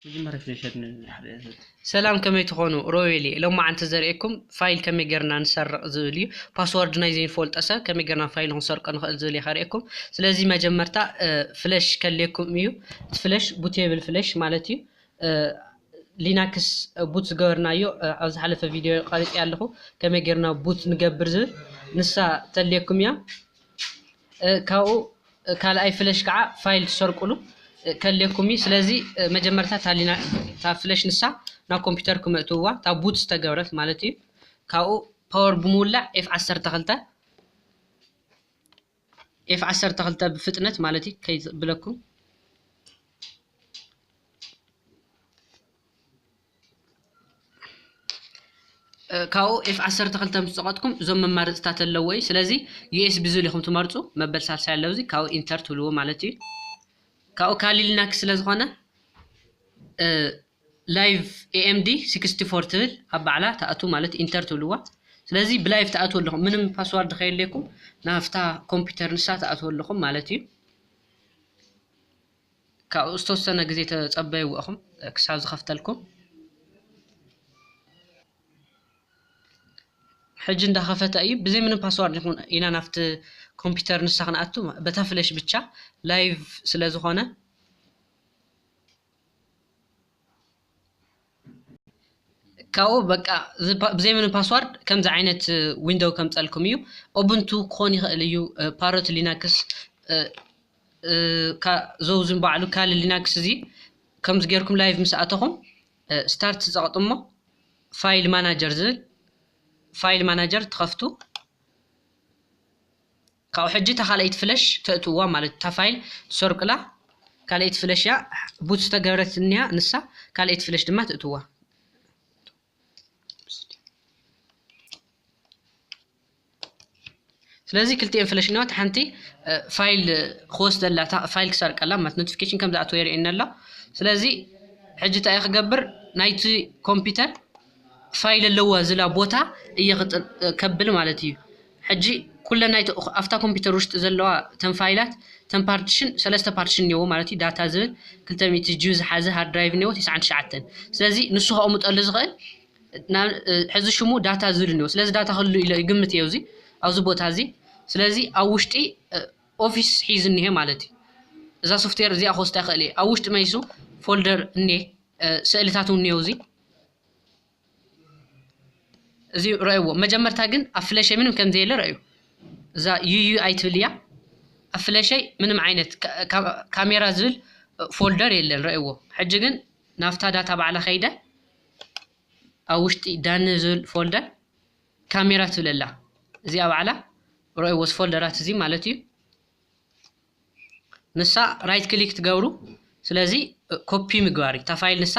መጀመርያ ፍሌሸር ንሓደ ሰላም፣ ከመይ ትኾኑ? ሮቤል እየ። ሎማዓንቲ ዘርእየኩም ፋይል ከመይ ጌርና ንሰርቕ ዝብል እዩ። ፓስወርድ ናይ ዘይንፈልጦ ሰብ ከመይ ጌርና ፋይል ክንሰርቆ ንኽእል ዝብል እየ ከርእየኩም። ስለዚ መጀመርታ ፍለሽ ከድልየኩም እዩ። እቲ ፍለሽ ቡቴብል ፍለሽ ማለት እዩ። ሊናክስ ቡት ዝገበርናዮ ኣብ ዝሓለፈ ቪድዮ ቀሪፀ ኣለኹ፣ ከመይ ጌርና ቡት ንገብር ዝብል። ንሳ ተድልየኩም እያ። ካብኡ ካልኣይ ፍለሽ ከዓ ፋይል ትሰርቁሉ ከድልየኩም እዩ። ስለዚ መጀመርታ እታ ፍለሽ ንሳ ናብ ኮምፒውተርኩም እእትውዋ፣ እታ ቡት ዝተገብረት ማለት እዩ። ካብኡ ፓወር ብምውላዕ ኤፍ ዓሰርተ ክልተ ኤፍ ዓሰርተ ክልተ ብፍጥነት ማለት እዩ ከይብለኩም። ካብኡ ኤፍ ዓሰርተ ክልተ ምስ ፀቐጥኩም እዞም መማረፅታት ኣለዎ እዩ። ስለዚ ዩኤስቢ ዝብል ኢኹም ትመርፁ። መበል ሳልሳይ ኣለውዚ ካብኡ ኢንተር ትብልዎ ማለት እዩ። ካብኡ ካሊ ሊናክስ ስለ ዝኾነ ላይቭ ኤኤምዲ ሲክስቲ ፎር ትብል ኣብ ባዕላ ትኣቱ ማለት ኢንተር ትብልዋ። ስለዚ ብላይቭ ትኣትዎ ኣለኹም፣ ምንም ፓስዋርድ ከየድልየኩም ናብታ ኮምፒውተር ንሳ ትኣትዎ ኣለኹም ማለት እዩ። ካብኡ ዝተወሰነ ግዜ ተጸበይዎ ኢኹም ክሳብ ዝኸፍተልኩም። ሕጂ እንዳኸፈተ እዩ። ብዘይ ምንም ፓስዋርድ ይኹን ኢና ናብቲ ኮምፒውተር ንሳ ክንኣቱ በታ ፍለሽ ብቻ ላይቭ ስለ ዝኾነ ካብኡ በቃ ብዘይ ምንም ፓስዋርድ ከምዚ ዓይነት ዊንዶው ከምፀልኩም እዩ። ኦቡንቱ ክኾን ይኽእል እዩ፣ ፓሮት ሊናክስ፣ ዞውዝን ባዕሉ ካሊ ሊናክስ። እዚ ከምዚ ጌርኩም ላይቭ ምስ ኣተኹም ስታርት ዝፀቕጥሞ ፋይል ማናጀር ዝብል ፋይል ማናጀር ትኸፍቱ። ካብኡ ሕጂ እታ ካልኣይቲ ፍለሽ ተእትውዋ ማለት እታ ፋይል ትሰርቅላ ካልኣይቲ ፍለሽ እያ። ቡት ዝተገበረት እኒያ ንሳ ካልኣይቲ ፍለሽ ድማ ተእትውዋ። ስለዚ ክልቲኤን ፍለሽ እኒዋ ሓንቲ ፋይል ክወስደላ ፋይል ክሰርቀላ ማለት ኖቲፊኬሽን ከም ዝኣትወ የርእየና ኣሎ። ስለዚ ሕጂ እንታይ ክገብር ናይቲ ኮምፒውተር ፋይል ኣለዋ ዝላ ቦታ እየ ከብል ማለት እዩ። ሕጂ ኩለን ናይ ኣብታ ኮምፒውተር ውሽጢ ዘለዋ ተን ፋይላት ተን ፓርቲሽን ሰለስተ ፓርቲሽን እኒዎ ማለት እዩ። ዳታ ዝብል ክልተ ሚእቲ ጂ ዝሓዘ ሃርድ ድራይቭ እኒዎ ትስዓን ትሽዓተን። ስለዚ ንሱ ከቕምጠሉ ዝኽእል ሕዚ ሽሙ ዳታ ዝብል እኒዎ። ስለዚ ዳታ ክህሉ ኢለ ይግምት እየ እዚ ኣብዚ ቦታ እዚ። ስለዚ ኣብ ውሽጢ ኦፊስ ሒዙ እኒሄ ማለት እዩ። እዛ ሶፍትዌር እዚኣ ክወስዳ ይኽእል እየ። ኣብ ውሽጢ መይሱ ፎልደር እኒሄ፣ ስእልታት እውን እኒሄው እዚ እዚ ረእይዎ። መጀመርታ ግን ኣብ ፍለሸይ ምንም ከም ዘየለ ረእዩ። እዛ ዩዩኣይ ትብል እያ። ኣብ ፍለሸይ ምንም ዓይነት ካሜራ ዝብል ፎልደር የለን፣ ረእይዎ። ሕጂ ግን ናብታ ዳታ ባዕላ ከይደ ኣብ ውሽጢ ዳን ዝብል ፎልደር ካሜራ ትብል ኣላ። እዚኣ ባዕላ ረእይዎ፣ እዚ ፎልደራት እዚ ማለት እዩ። ንሳ ራይት ክሊክ ትገብሩ። ስለዚ ኮፒ ምግባር እዩ። እታ ፋይል ንሳ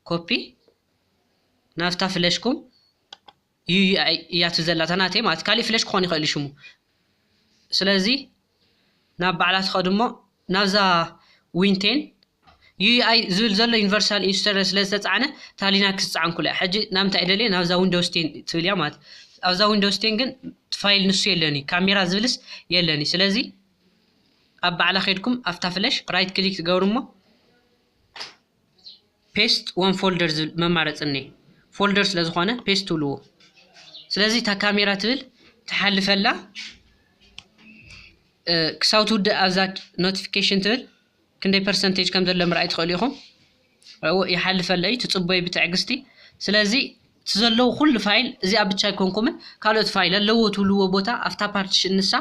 ኮፒ ናብታ ፍለሽኩም ዩዩኣይ እያ ትብል ዘላ፣ እታ ናተይ ማለት። ካሊእ ፍለሽ ክኾን ይኽእል እዩ ሽሙ። ስለዚ ናብ ባዕላ ትኸዱ እሞ ናብዛ ዊንቴን ዩዩኣይ ዝብል ዘሎ ዩኒቨርሳል ኢንስቶለር ስለ ዝተፃዕነ እታ ሊናክስ ዝፀዓንኩላ እያ። ሕጂ ናብ ምንታይ ደልየ ናብዛ ዊንዶውስ ቴን ትብል እያ ማለት። ኣብዛ ዊንዶውስ ቴን ግን ፋይል ንሱ የለን እዩ፣ ካሜራ ዝብልስ የለን እዩ። ስለዚ ኣብ ባዕላ ከድኩም ኣብታ ፍለሽ ራይት ክሊክ ትገብሩ እሞ ፔስት ኦን ፎልደር ዝብል መማረፂ እኒሄ። ፎልደር ስለ ዝኾነ ፔስት ትብልዎ። ስለዚ እታ ካሜራ ትብል ትሓልፈላ ክሳብ ትውድእ ኣብዛ ኖቲፊኬሽን ትብል ክንደይ ፐርሰንቴጅ ከም ዘሎ ምርኣይ ትኽእሉ ኢኹም። ይሓልፈለ እዩ፣ ትፅበዩ ብትዕግስቲ። ስለዚ እቲ ዘለዉ ኩሉ ፋይል እዚኣ ብቻ ኣይኮንኩምን፣ ካልኦት ፋይል ኣለዎ ትብልዎ ቦታ ኣብታ ፓርቲሽን ንሳ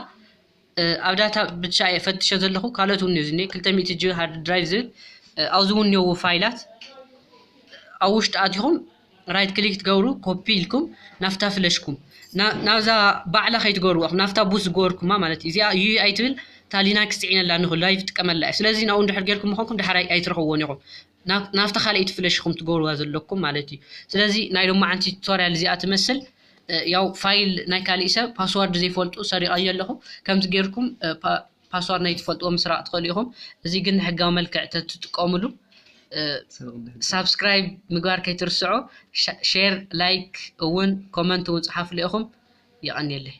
ኣብ ዳታ ብቻ እየ ፈትሸ ዘለኹ። ካልኦት እውን እዩ ዝኒሄ፣ ክልተ ሚእቲ ጂ ሃርድ ድራይቭ ዝብል ኣብዚ እውን እኒአዎ ፋይላት። ኣብ ውሽጢ ኣቲኹም ራይት ክሊክ ትገብሩ፣ ኮፒ ኢልኩም ናብታ ፍለሽኩም ናብዛ ባዕላ ከይትገብርዋ ናብታ ቡት ዝገበርኩማ ማለት እዩ። እዚኣ ዩ ኣይ ትብል እታ ሊናክስ ፅዒነላ ንኹ ላይቭ ትጥቀመላ እያ። ስለዚ ናብኡ እንድሕር ጌርኩም ምኾንኩም ዳሕራይ ኣይትረኽብዎን ኢኹም። ናብታ ካልኣይቲ ፍለሽ ኢኹም ትገብርዋ ዘለኩም ማለት እዩ። ስለዚ ናይ ሎማዓንቲ ቱቶርያል እዚኣ ትመስል። ያው ፋይል ናይ ካሊእ ሰብ ፓስዋርድ ዘይፈልጡ ሰሪቐዮ ኣለኹ። ከምዚ ጌርኩም ፓስዋርድ ናይ ትፈልጥዎ ምስራቕ ትኽእሉ ኢኹም። እዚ ግን ሕጋዊ መልክዕ ተትጥቀሙሉ ሳብስክራይብ ምግባር ከይትርስዑ። ሼር፣ ላይክ እውን ኮመንት እውን ፀሓፉሉ ኢኹም። የቐንየለይ።